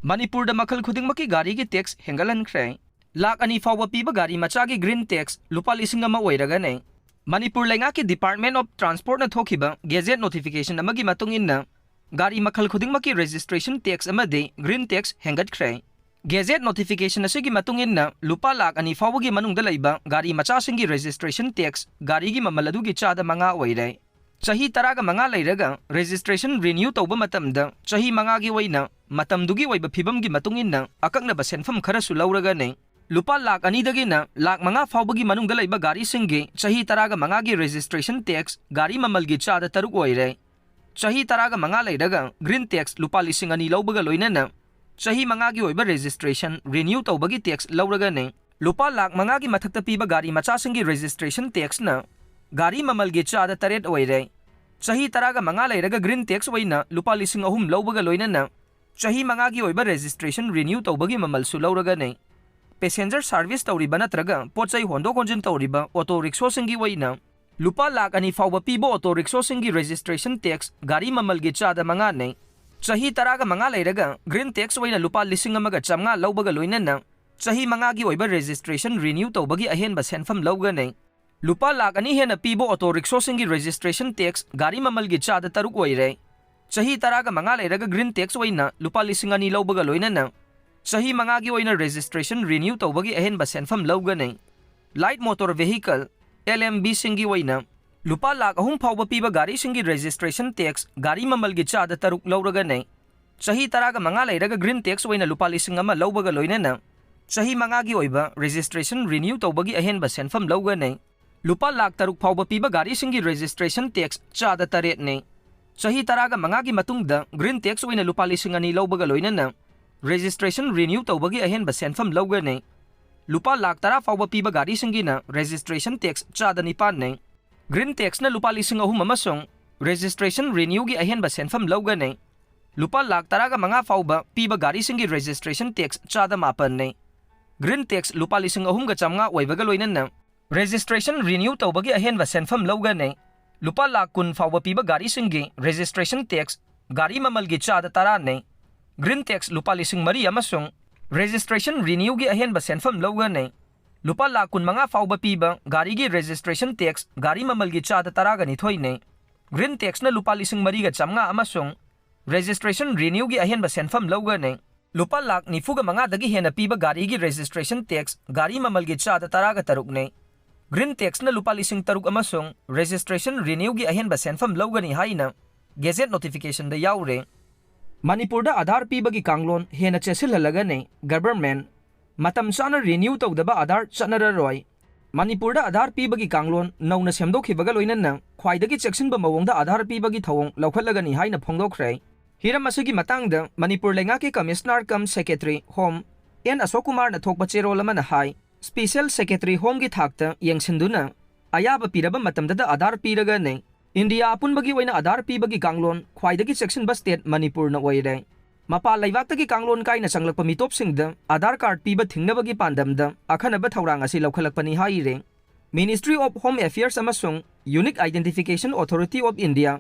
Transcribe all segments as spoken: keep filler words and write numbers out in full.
ꯃꯅꯤꯄꯨꯔꯗ ꯃꯈꯜ ꯈꯨꯗꯤꯡꯃꯛꯀꯤ ꯒꯥꯔꯤꯒꯤ ꯇꯦꯛꯁ ꯍꯦꯟꯒꯠꯍꯟꯈ꯭ꯔꯦ꯫ ꯂꯥꯈ ꯑꯅꯤ ꯐꯥꯎꯕ ꯄꯤꯕ ꯒꯥꯔꯤ ꯃꯆꯥꯒꯤ ꯒ꯭ꯔꯤꯟ ꯇꯦꯛꯁ ꯂꯨꯄꯥ ꯂꯤꯁꯤꯡ ꯑꯃ ꯑꯣꯏꯔꯒꯅꯤ꯫ ꯃꯅꯤꯄꯨꯔ ꯂꯩꯉꯥꯛꯀꯤ ꯗꯤꯄꯥꯔꯠꯃꯦꯟ ꯑꯣꯐ ꯇ꯭ꯔꯥꯟꯁꯄꯣꯔꯠꯅ ꯊꯣꯛꯈꯤꯕ ꯒꯦꯖꯦꯠ ꯅꯣꯇꯤꯐꯤꯀꯦꯁꯟ ꯑꯃꯒꯤ ꯃꯇꯨꯡ ꯏꯟꯅ, ꯒꯥꯔꯤ ꯃꯈꯜ ꯈꯨꯗꯤꯡꯃꯛꯀꯤ ꯔꯦꯖꯤꯁꯇ꯭ꯔꯦꯁꯟ ꯇꯦꯛꯁ ꯑꯃꯗꯤ ꯒ꯭ꯔꯤꯟ ꯇꯦꯛꯁ ꯍꯦꯟꯒꯠꯈ꯭ꯔꯦ꯫ ꯒꯦꯖꯦꯠ ꯅꯣꯇꯤꯐꯤꯀꯦꯁꯟ ꯑꯁꯤꯒꯤ ꯃꯇꯨꯡ ꯏꯟꯅ, ꯂꯨꯄꯥ ꯂꯥꯈ ꯑꯅꯤ ꯐꯥꯎꯕꯒꯤ ꯃꯅꯨꯡꯗ ꯂꯩꯕ ꯒꯥꯔꯤ ꯃꯆꯥꯁꯤꯡꯒꯤ ꯔꯦꯖꯤꯁꯇ꯭ꯔꯦꯁꯟ ꯇꯦꯛꯁ ꯒꯥꯔꯤꯒꯤ ꯃꯃꯜ ꯑꯗꯨꯒꯤ ꯆꯥꯗ ꯃꯉꯥ ꯑꯣꯏꯔꯦ꯫ ꯆꯍꯤ ꯇꯔꯥꯒ ꯃꯉꯥ ꯂꯩꯔꯒ ꯔꯦꯖꯤꯁꯇ꯭ꯔꯦꯁꯟ ꯔꯤꯅ꯭ꯌꯨ ꯇꯧꯕ ꯃꯇꯝꯗ, ꯆꯍꯤ ꯃꯉꯥꯒꯤ ꯑꯣꯏꯅ ꯃꯇꯝꯗꯨꯒꯤ ꯑꯣꯏꯕ ꯐꯤꯕꯝꯒꯤ ꯃꯇꯨꯡ ꯏꯟꯅ ꯑꯀꯛꯅꯕ ꯁꯦꯟꯐꯝ ꯈꯔꯁꯨ ꯂꯧꯔꯒꯅꯤ꯫ ꯂꯨꯄꯥ ꯂꯥꯈ ꯑꯅꯤꯗꯒꯤꯅ ꯂꯥꯈ ꯃꯉꯥ ꯐꯥꯎꯕꯒꯤ ꯃꯅꯨꯡꯗ ꯂꯩꯕ ꯒꯥꯔꯤꯁꯤꯡꯒꯤ ꯆꯍꯤ ꯇꯔꯥꯒ ꯃꯉꯥꯒꯤ ꯔꯦꯖꯤꯁꯇ꯭ꯔꯦꯁꯟ ꯇꯦꯛꯁ ꯒꯥꯔꯤ ꯃꯃꯜꯒꯤ ꯆꯥꯗ ꯇꯔꯨꯛ ꯑꯣꯏꯔꯦ꯫ ꯆꯍꯤ ꯇꯔꯥꯒ ꯃꯉꯥ ꯂꯩꯔꯒ ꯒ꯭ꯔꯤꯟ ꯇꯦꯛꯁ ꯂꯨꯄꯥ ꯂꯤꯁꯤꯡ ꯑꯅꯤ ꯂꯧꯕꯒ ꯂꯣꯏꯅꯅ ꯆꯍꯤ ꯃꯉꯥꯒꯤ ꯑꯣꯏꯕ ꯔꯦꯖꯤꯁꯇ꯭ꯔꯦꯁꯟ ꯔꯤꯅ꯭ꯌꯨ ꯇꯧꯕꯒꯤ ꯇꯦꯛꯁ ꯂꯧꯔꯒꯅꯤ꯫ ꯂꯨꯄꯥ ꯂꯥꯈ ꯃꯉꯥꯒꯤ ꯃꯊꯛꯇ ꯄꯤꯕ ꯒꯥꯔꯤ ꯃꯆꯥꯁꯤꯡꯒꯤ ꯔꯦꯖꯤꯁꯇ꯭ꯔꯦꯁꯟ ꯇꯦꯛꯁꯅ ꯒꯥꯔꯤ ꯃꯃꯜꯒꯤ ꯆꯥꯗ ꯇꯔꯦꯠ ꯑꯣꯏꯔꯦ꯫ ꯆꯍꯤ ꯇꯔꯥꯒ ꯃꯉꯥ ꯂꯩꯔꯒ ꯒ꯭ꯔꯤꯟ ꯇꯦꯛꯁ ꯑꯣꯏꯅ ꯂꯨꯄꯥ ꯂꯤꯁꯤꯡ ꯑꯍꯨꯝ ꯂꯧꯕꯒ ꯂꯣꯏꯅꯅ ꯆꯍꯤ ꯃꯉꯥꯒꯤ ꯑꯣꯏꯕ ꯔꯦꯖꯤꯁꯇ꯭ꯔꯦꯁꯟ ꯔꯤꯅ꯭ꯌꯨ ꯇꯧꯕꯒꯤ ꯃꯃꯜꯁꯨ ꯂꯧꯔꯒꯅꯤ꯫ ꯄꯦꯁꯦꯟꯖꯔ ꯁꯥꯔꯚꯤꯁ ꯇꯧꯔꯤꯕ ꯅꯠꯇ꯭ꯔꯒ ꯄꯣꯠ ꯆꯩ ꯍꯣꯟꯗꯣꯛ ꯍꯣꯟꯖꯤꯟ ꯇꯧꯔꯤꯕ ꯑꯣꯇꯣ ꯔꯤꯛꯁꯣꯁꯤꯡꯒꯤ ꯑꯣꯏꯅ ꯂꯨꯄꯥ ꯂꯥꯈ ꯑꯅꯤ ꯐꯥꯎꯕ ꯄꯤꯕ ꯑꯣꯇꯣ ꯔꯤꯛꯁꯣꯁꯤꯡꯒꯤ ꯔꯦꯖꯤꯁꯇ꯭ꯔꯦꯁꯟ ꯇꯦꯛꯁ ꯒꯥꯔꯤ ꯃꯃꯜꯒꯤ ꯆꯥꯗ ꯃꯉꯥꯅꯤ꯫ ꯆꯍꯤ ꯇꯔꯥꯒ ꯃꯉꯥ ꯂꯩꯔꯒ ꯒ꯭ꯔꯤꯟ ꯇꯦꯛꯁ ꯑꯣꯏꯅ ꯂꯨꯄꯥ ꯂꯤꯁꯤꯡ ꯑꯃꯒ ꯆꯥꯝꯃꯉꯥ ꯂꯧꯕꯒ ꯂꯣꯏꯅꯅ ꯆꯍꯤ ꯃꯉꯥꯒꯤ ꯑꯣꯏꯕ ꯔꯦꯖꯤꯁꯇ꯭ꯔꯦꯁꯟ ꯔꯤꯅ꯭ꯌꯨ ꯇꯧꯕꯒꯤ ꯑꯍꯦꯟꯕ ꯁꯦꯟꯐꯝ ꯂꯧꯒꯅꯤ꯫ ꯂꯨꯄꯥ ꯂꯥꯈ ꯑꯅꯤ ꯍꯦꯟꯅ ꯄꯤꯕ ꯑꯣꯇꯣ ꯔꯤꯛꯁꯣꯁꯤꯡꯒꯤ ꯔꯦꯖꯤꯁꯇ꯭ꯔꯦꯁꯟ ꯇꯦꯛꯁ ꯒꯥꯔꯤ ꯃꯃꯜꯒꯤ ꯆꯥꯗ ꯇꯔꯨꯛ ꯑꯣꯏꯔꯦ꯫ ꯆꯍꯤ ꯇꯔꯥꯒ ꯃꯉꯥ ꯂꯩꯔꯒ ꯒ꯭ꯔꯤꯟ ꯇꯦꯛꯁ ꯑꯣꯏꯅ ꯂꯨꯄꯥ ꯂꯤꯁꯤꯡ ꯑꯅꯤ ꯂꯧꯕꯒ ꯂꯣꯏꯅꯅ ꯆꯍꯤ ꯃꯉꯥꯒꯤ ꯑꯣꯏꯅ ꯔꯦꯖꯤꯁꯇ꯭ꯔꯦꯁꯟ ꯔꯤꯅ꯭ꯌꯨ ꯇꯧꯕꯒꯤ ꯑꯍꯦꯟꯕ ꯁꯦꯟꯐꯝ ꯂꯧꯒꯅꯤ꯫ Light motor vehicle, L M ꯚꯤꯁꯤꯡꯒꯤ ꯑꯣꯏꯅ ꯂꯨꯄꯥ ꯂꯥꯈ ꯑꯍꯨꯝ ꯐꯥꯎꯕ ꯄꯤꯕ ꯒꯥꯔꯤꯁꯤꯡꯒꯤ ꯔꯦꯖꯤꯁꯇ꯭ꯔꯦꯁꯟ ꯇꯦꯛꯁ ꯒꯥꯔꯤ ꯃꯃꯜꯒꯤ ꯆꯥꯗ ꯇꯔꯨꯛ ꯂꯧꯔꯒꯅꯤ꯫ ꯆꯍꯤ ꯇꯔꯥꯒ ꯃꯉꯥ ꯂꯩꯔꯒ ꯒ꯭ꯔꯤꯟ ꯇꯦꯛꯁ ꯑꯣꯏꯅ ꯂꯨꯄꯥ ꯂꯤꯁꯤꯡ ꯑꯃ ꯂꯧꯕꯒ ꯂꯣꯏꯅꯅ ꯆꯍꯤ ꯃꯉꯥꯒꯤ ꯑꯣꯏꯕ ꯔꯦꯖꯤꯁꯇ꯭ꯔꯦꯁꯟ ꯔꯤꯅ꯭ꯌꯨ ꯇꯧꯕꯒꯤ ꯑꯍꯦꯟꯕ ꯁꯦꯟꯐꯝ ꯂꯧꯒꯅꯤ꯫ ꯂꯨꯄꯥ ꯂꯥꯈ ꯇꯔꯨꯛ ꯐꯥꯎꯕ ꯄꯤꯕ ꯒꯥꯔꯤꯁꯤꯡꯒꯤ ꯔꯦꯖꯤꯁꯇ꯭ꯔꯦꯁꯟ ꯇꯦꯛꯁ ꯆꯥꯗ ꯇꯔꯦꯠꯅꯤ꯫ ꯆꯍꯤ ꯇꯔꯥꯒ ꯃꯉꯥꯒꯤ ꯃꯇꯨꯡꯗ ꯒ꯭ꯔꯤꯟ ꯇꯦꯛꯁ ꯑꯣꯏꯅ ꯂꯨꯄꯥ ꯂꯤꯁꯤꯡ ꯑꯅꯤ ꯂꯧꯕꯒ ꯂꯣꯏꯅꯅ ꯔꯦꯖꯤꯁꯇ꯭ꯔꯦꯁꯟ ꯔꯤꯅ꯭ꯌꯨ ꯇꯧꯕꯒꯤ ꯑꯍꯦꯟꯕ ꯁꯦꯟꯐꯝ ꯂꯧꯒꯅꯤ꯫ ꯂꯨꯄꯥ ꯂꯥꯈ ꯇꯔꯥ ꯐꯥꯎꯕ ꯄꯤꯕ ꯒꯥꯔꯤꯁꯤꯡꯒꯤꯅ ꯔꯦꯖꯤꯁꯇ꯭ꯔꯦꯁꯟ ꯇꯦꯛꯁ ꯆꯥꯗ ꯅꯤꯄꯥꯟꯅꯤ꯫ ꯒ꯭ꯔꯤꯟ ꯇꯦꯛꯁꯅ ꯂꯨꯄꯥ ꯂꯤꯁꯤꯡ ꯑꯍꯨꯝ ꯑꯃꯁꯨꯡ ꯔꯦꯖꯤꯁꯇ꯭ꯔꯦꯁꯟ ꯔꯤꯅ꯭ꯌꯨꯒꯤ ꯑꯍꯦꯟꯕ ꯁꯦꯟꯐꯝ ꯂꯧꯒꯅꯤ꯫ ꯂꯨꯄꯥ ꯂꯥꯈ ꯇꯔꯥꯒ ꯃꯉꯥ ꯐꯥꯎꯕ ꯄꯤꯕ ꯒꯥꯔꯤꯁꯤꯡꯒꯤ ꯔꯦꯖꯤꯁꯇ꯭ꯔꯦꯁꯟ ꯇꯦꯛꯁ ꯆꯥꯗ ꯃꯥꯄꯟꯅꯤ꯫ ꯒ꯭ꯔꯤꯟ ꯇꯦꯛꯁ ꯂꯨꯄꯥ ꯂꯤꯁꯤꯡ ꯑꯍꯨꯝꯒ ꯆꯥꯝꯃꯉꯥ ꯑꯣꯏꯕꯒ ꯂꯣꯏꯅꯅ ꯔꯦꯖꯤꯁꯇ꯭ꯔꯦꯁꯟ ꯔꯤꯅ꯭ꯌꯨ ꯇꯧꯕꯒꯤ ꯑꯍꯦꯟꯕ ꯁꯦꯟꯐꯝ ꯂꯧꯒꯅꯤ꯫ ꯂꯨꯄꯥ ꯂꯥꯈ ꯀꯨꯟ ꯐꯥꯎꯕ ꯄꯤꯕ ꯒꯥꯔꯤꯁꯤꯡꯒꯤ ꯔꯦꯖꯤꯁꯇ꯭ꯔꯦꯁꯟ ꯇꯦꯛꯁ ꯒꯥꯔꯤ ꯃꯃꯜꯒꯤ ꯆꯥꯗ ꯇꯔꯥꯅꯤ꯫ Green tax ꯂꯨꯄꯥ ꯂꯤꯁꯤꯡ ꯃꯔꯤ ꯑꯃꯁꯨꯡ registration renewꯒꯤ ꯑꯍꯦꯟꯕ ꯁꯦꯟꯐꯝ ꯂꯧꯒꯅꯤ꯫ ꯂꯨꯄꯥ ꯂꯥꯈ ꯀꯨꯟꯃꯉꯥ ꯐꯥꯎꯕ ꯄꯤꯕ ꯒꯥꯔꯤꯒꯤ registration tax ꯒꯥꯔꯤ ꯃꯃꯜꯒꯤ ꯆꯥꯗ ꯇꯔꯥꯒ ꯅꯤꯊꯣꯏꯅꯤ꯫ Green taxꯅ ꯂꯨꯄꯥ ꯂꯤꯁꯤꯡ ꯃꯔꯤꯒ ꯆꯥꯝꯃꯉꯥ ꯑꯃꯁꯨꯡ registration renewꯒꯤ ꯑꯍꯦꯟꯕ ꯁꯦꯟꯐꯝ ꯂꯧꯒꯅꯤ꯫ ꯂꯨꯄꯥ ꯂꯥꯈ ꯅꯤꯐꯨꯒ ꯃꯉꯥꯗꯒꯤ ꯍꯦꯟꯅ ꯄꯤꯕ ꯒꯥꯔꯤꯒꯤ registration tax ꯒꯥꯔꯤ ꯃꯃꯜꯒꯤ ꯆꯥꯗ ꯇꯔꯥꯒ ꯇꯔꯨꯛꯅꯤ꯫ Green taxꯅ ꯂꯨꯄꯥ ꯂꯤꯁꯤꯡ ꯇꯔꯨꯛ ꯑꯃꯁꯨꯡ registration renewꯒꯤ ꯑꯍꯦꯟꯕ ꯁꯦꯟꯐꯝ ꯂꯧꯒꯅꯤ ꯍꯥꯏꯅ Gazette notificationꯗ ꯌꯥꯎꯔꯦ꯫ ꯃꯅꯤꯄꯨꯔꯗ ꯑꯥꯙꯥꯔ ꯄꯤꯕꯒꯤ ꯀꯥꯡꯂꯣꯟ ꯍꯦꯟꯅ ꯆꯦꯠꯁꯤꯜꯍꯜꯂꯒꯅꯤ꯫ Government ꯃꯇꯝ ꯆꯥꯅ renew ꯇꯧꯗꯕ ꯑꯥꯙꯥꯔ ꯆꯠꯅꯔꯔꯣꯏ꯫ ꯃꯅꯤꯄꯨꯔꯗ ꯑꯥꯙꯥꯔ ꯄꯤꯕꯒꯤ ꯀꯥꯡꯂꯣꯟ ꯅꯧꯅ ꯁꯦꯝꯗꯣꯛꯈꯤꯕꯒ ꯂꯣꯏꯅꯅ ꯈ꯭ꯋꯥꯏꯗꯒꯤ ꯆꯦꯛꯁꯤꯟꯕ ꯃꯑꯣꯡꯗ ꯑꯥꯙꯥꯔ ꯄꯤꯕꯒꯤ ꯊꯧꯑꯣꯡ ꯂꯧꯈꯠꯂꯒꯅꯤ ꯍꯥꯏꯅ ꯐꯣꯡꯗꯣꯛꯈ꯭ꯔꯦ꯫ ꯍꯤꯔꯝ ꯑꯁꯤꯒꯤ ꯃꯇꯥꯡꯗ ꯃꯅꯤꯄꯨꯔ ꯂꯩꯉꯥꯛꯀꯤ Commissioner cum Secretary Home N Ashok ꯀꯨꯃꯥꯔꯅ ꯊꯣꯛꯄ ꯆꯦꯔꯣꯜ ꯑꯃꯅ ꯍꯥꯏ, Special Secretary Homeꯒꯤ ꯊꯥꯛꯇ ꯌꯦꯡꯁꯤꯟꯗꯨꯅ ꯑꯌꯥꯕ ꯄꯤꯔꯕ ꯃꯇꯝꯗꯗ ꯑꯥꯙꯥꯔ ꯄꯤꯔꯒꯅꯤ꯫ ꯏꯟꯗꯤꯌꯥ ꯑꯄꯨꯟꯕꯒꯤ ꯑꯣꯏꯅ ꯑꯥꯙꯥꯔ ꯄꯤꯕꯒꯤ ꯀꯥꯡꯂꯣꯟ ꯈ꯭ꯋꯥꯏꯗꯒꯤ ꯆꯦꯛꯁꯤꯟꯕ state ꯃꯅꯤꯄꯨꯔꯅ ꯑꯣꯏꯔꯦ꯫ ꯃꯄꯥꯟ ꯂꯩꯕꯥꯛꯇꯒꯤ ꯀꯥꯡꯂꯣꯟ ꯀꯥꯏꯅ ꯆꯪꯂꯛꯄ ꯃꯤꯇꯣꯞꯁꯤꯡꯗ ꯑꯥꯙꯥꯔ ꯀꯥꯔꯗ ꯄꯤꯕ ꯊꯤꯡꯅꯕꯒꯤ ꯄꯥꯟꯗꯝꯗ ꯑꯈꯟꯅꯕ ꯊꯧꯔꯥꯡ ꯑꯁꯤ ꯂꯧꯈꯠꯂꯛꯄꯅꯤ ꯍꯥꯏꯔꯦ꯫ Ministry of Home Affairs ꯑꯃꯁꯨꯡ Unique Identification Authority of India,